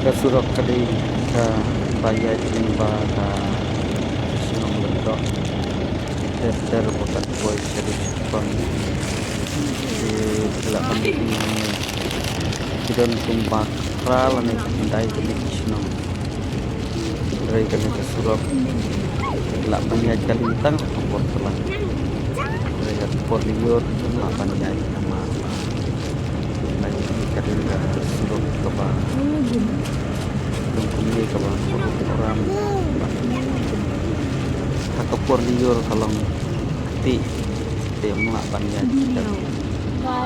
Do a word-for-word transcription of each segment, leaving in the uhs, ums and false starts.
Ka surok ka dei kaba ïaid lyngba ka shnong Lyngdoh. Ter ter ba kan poi sha District. Te ki lah ban ïohi hangne ki don kumba phra lane khyndai tylli ki shnong. Hynrei kane ka surok lah ban ïaid kali tang ha ka por tlang. Hynrei ha ka por lyiur lah ban ïaid namar ba ka dei ka surok kaba long kumne kaba kurum kuram. Ha ka por lyiur ka long ktieh te ym lah ban ïaid.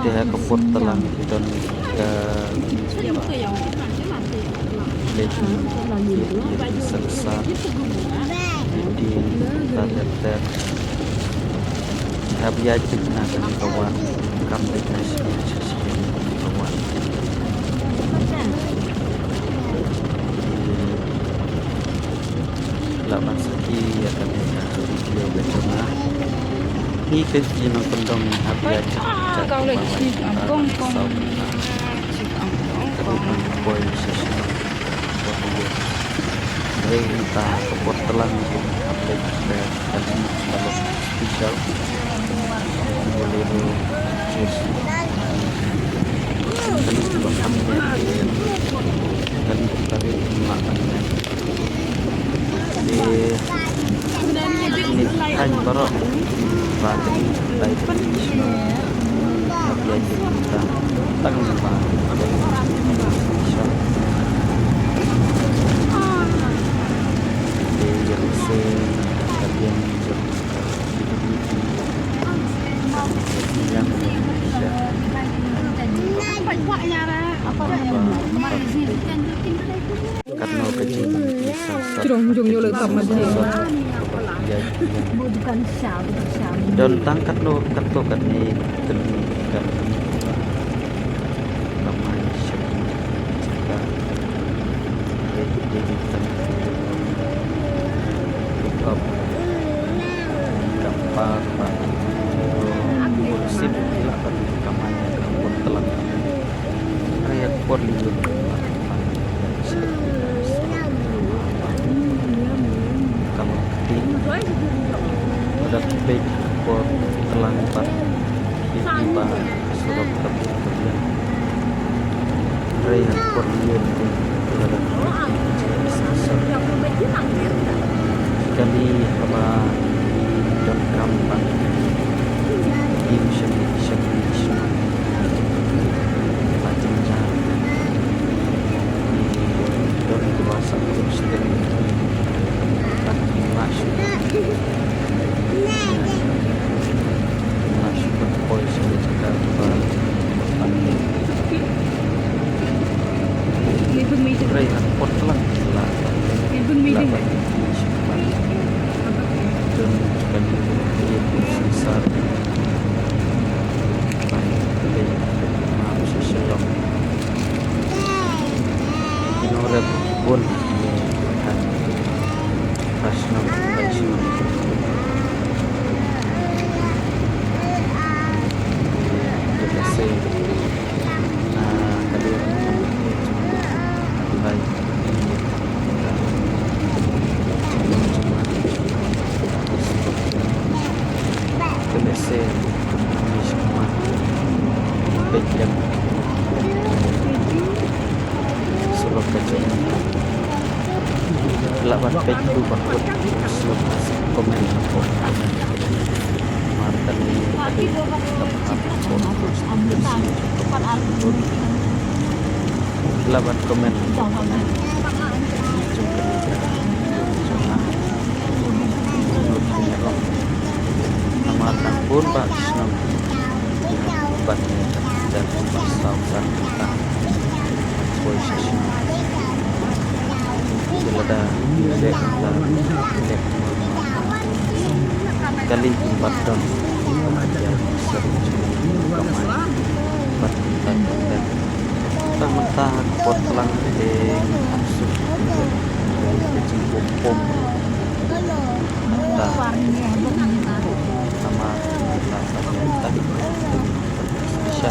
Te ha ka por tlang ki don ka leit ïa ki sangsar, ïa ki ter ter. Hap ïaid na kane ka wah, kam dei na shisien shisien ka wah. Lah ban sakhi ïa kane ka video ka jong nga. Ngi ki nongkyndong hap ïaid ka rukom poi sha shnong. Hynrei mynta ka por tlang, hap leit ka kali ka long special. Bolero, jazz. Kali ba kham ne, kali ba kali ba kham ne. Te ni thaiñ baroh ba dei traditional. Hap ïa ki tang tang ba dei traditional. Te ïa ka se ka biang jong ka C W T. Ka biang jong ka Katno ka jingsangsar. Don tang katno katno katne katne katne. Kamai shakni jaka. Dei dei tang. Pick up. Ka par ba. Sip la kamai ka por tlang. Hynrei ha ka por lyiur ka long ktieh. Lada phi peit ka por tlang pat phi i ba surok ka biang ka biang. Hynrei ha ka por lyiur te lada phi peit ka sangsar. Kali haba donkam ban im shane shane shane. Ki nongrep bun. Surok ka jingim. Lah ban peit tu ba kut surok ka comment ko. Mar kane ka dei ka constituency. Lah ban comment. Namar nang bun ba shnong. Ban ban saw san ta. Poi sha shnong. Lada leh la leh kali kumba don. Ban ban ban. Tang mynta ka por tlang te suk ka jingpom pom. Mynta namar la ta ta sha.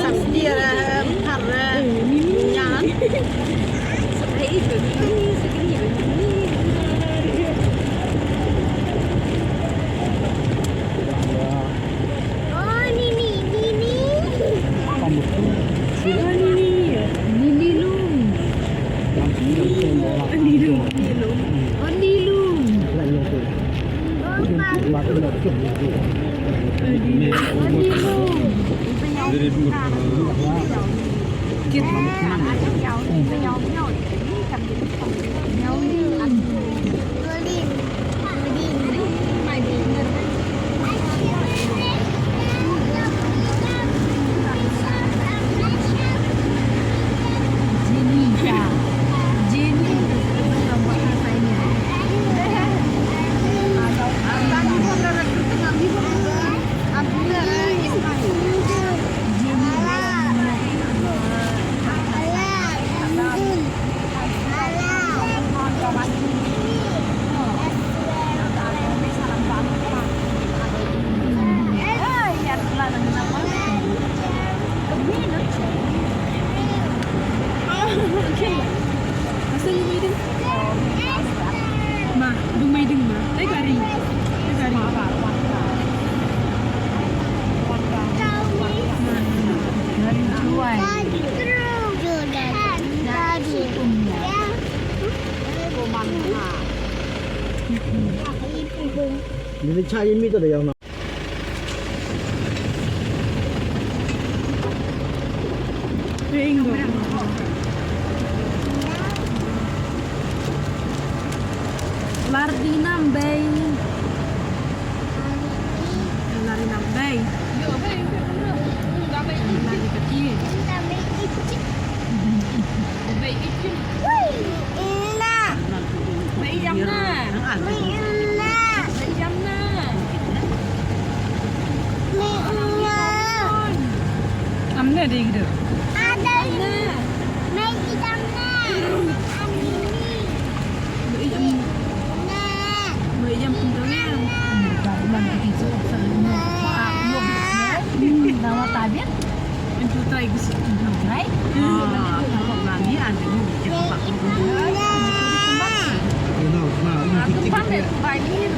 Sam sdia ra, em, thar, eh, nyan. Oh, Nini, Nini. Oh, Nini. Nini Lung. Nini Lung. Oh, Nini Lung. Oh, Nini Lung. Ma, du mai ding ma. Tai ka ri. Tai ka ri. Ni cha yi mi to de yong na. Ring dong. Lar di nam bei. Lar di nam bei. Lar di kati. Bei yam na. Bei yam na. Amne dei gida. Ada ini. Mai idam na. Amini. Mai idam pun dong ya. Nama tabir? Itu try gusi. Try? Ah, nani ada ni. Tumpang deh, tumpang ini.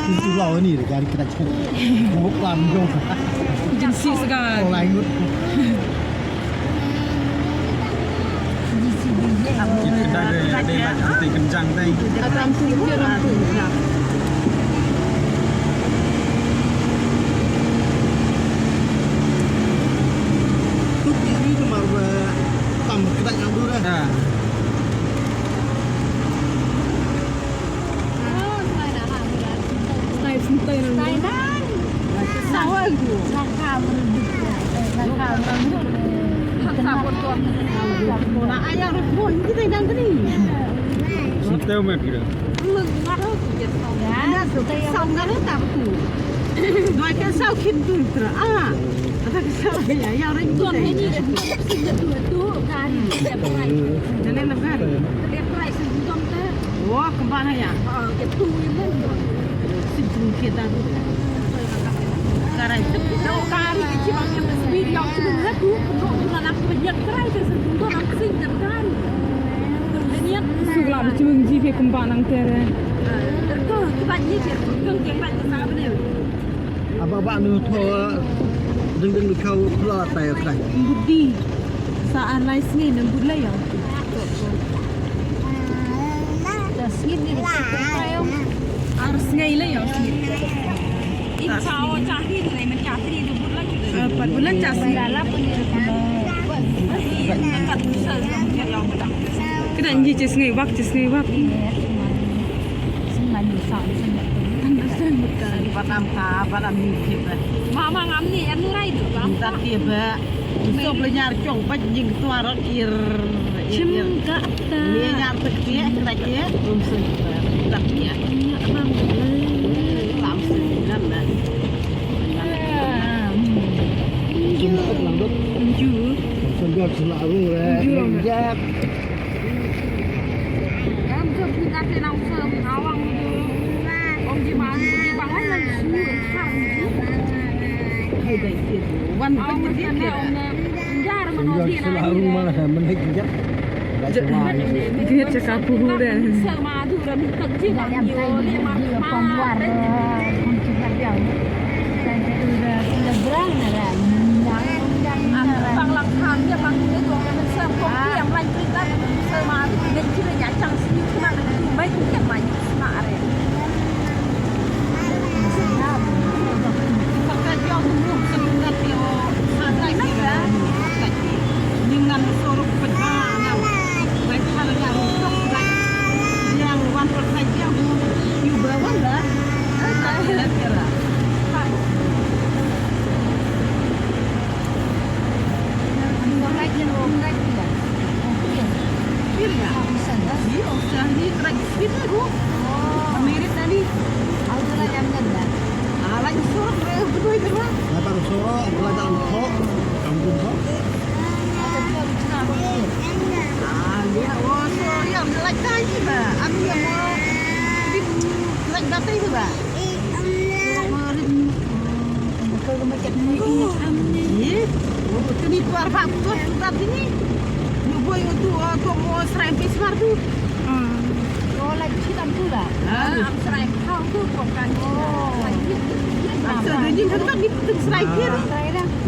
Itu lawan ni dari kita cakap. Bukan dong. Agensi sekarang. Orang lain. Kita ada ada kita kencang tadi. Akan tu orang tu. Tu kiri tu mar tam kedak yang dura. Ha. Suk la ba chimung ji ke kumba nang tere. Aba ba nu tho ding ding kau la tai tai. Budi. Sa ar lai sngi nang bud lai ya. Ar sngi lai ya. Pat bulan chasi. Kena nji ches ngai wak, ches ngai wak. Mama ngam ni, em nurai tu, bang. Tapi ba, usop le nyar chong ba jing tuar ir. Chim ka ta. Ni nyar tak ti, tak ti, um sen tak ti. Lam sen kan. Wan. Grit jaka puhu de.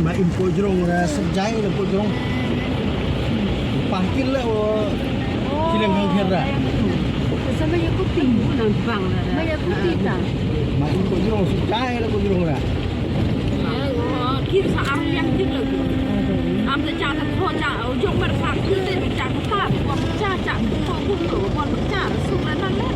Ma im ko jrong ra sejai la ko jrong. Pahkil la o. Kilang hang kher ra. Sama ya kupi. Ma ya kupi ta. Ma im ko jrong sejai la ko jrong ra. Kir sa am yang kir la. Am ta cha ta tho cha o jong mar sa kir te cha ta ta. Wa cha cha tho ko ko wa cha su la na la.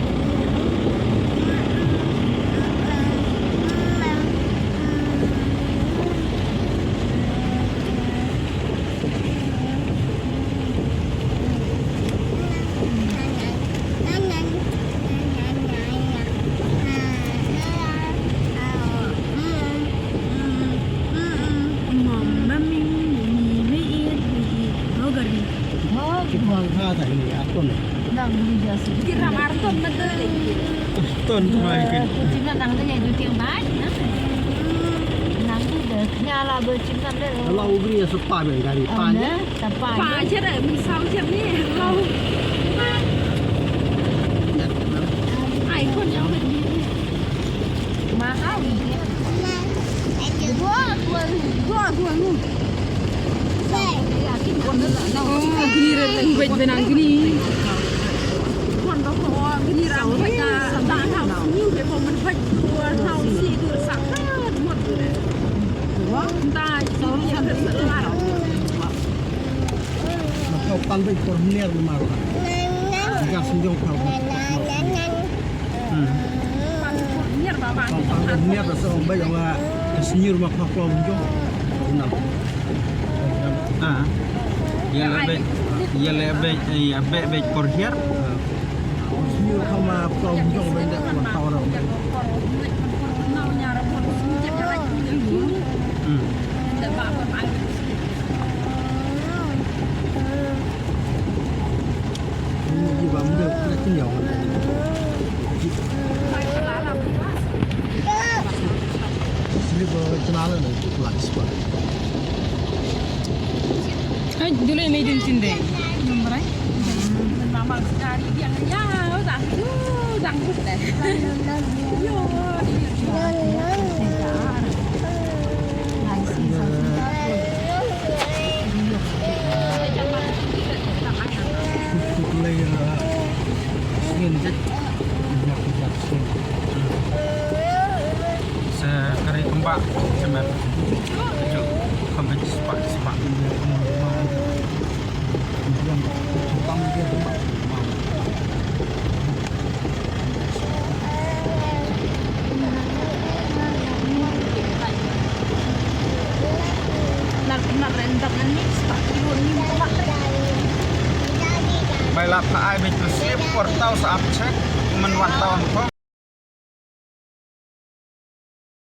Mom, Mummy, Mimi, we eat, we eat. How gari? Ki bang ha ta ini aton. Nang beli jasa. Kira Marton betul lagi. Ton tu mai ke. Cina nang tu ya juting bai. Nang tu dah nyala bercina le. Kalau ubri ya sepa ben gari pa ne. Sepa. Pa je dah misau je ni. Kalau ai kon yang ni. Mahal ni. Dua, dua, dua, dua, dua. Oh, gini re, re, wait, benang gini. Kau pan baik koordinir memang. Jika sejong kau. Hmm. Pang pang niar ba sa ong ba ong la senior ma pha pang jong. Nam. Ah. Ya le be, ya le be, ya be be por hiar. Senior kha ma pang jong ba nda ma pang ro. Hmm. Hai, dulu yang meeting sini deh. Nomor ai? Mama sekali dia ya, udah, udah, udah. Yo, dia. Sa kari kumba semer. Kami sepak sepak. Bai la pha ai bit slip por tau sa ap check men wan tau.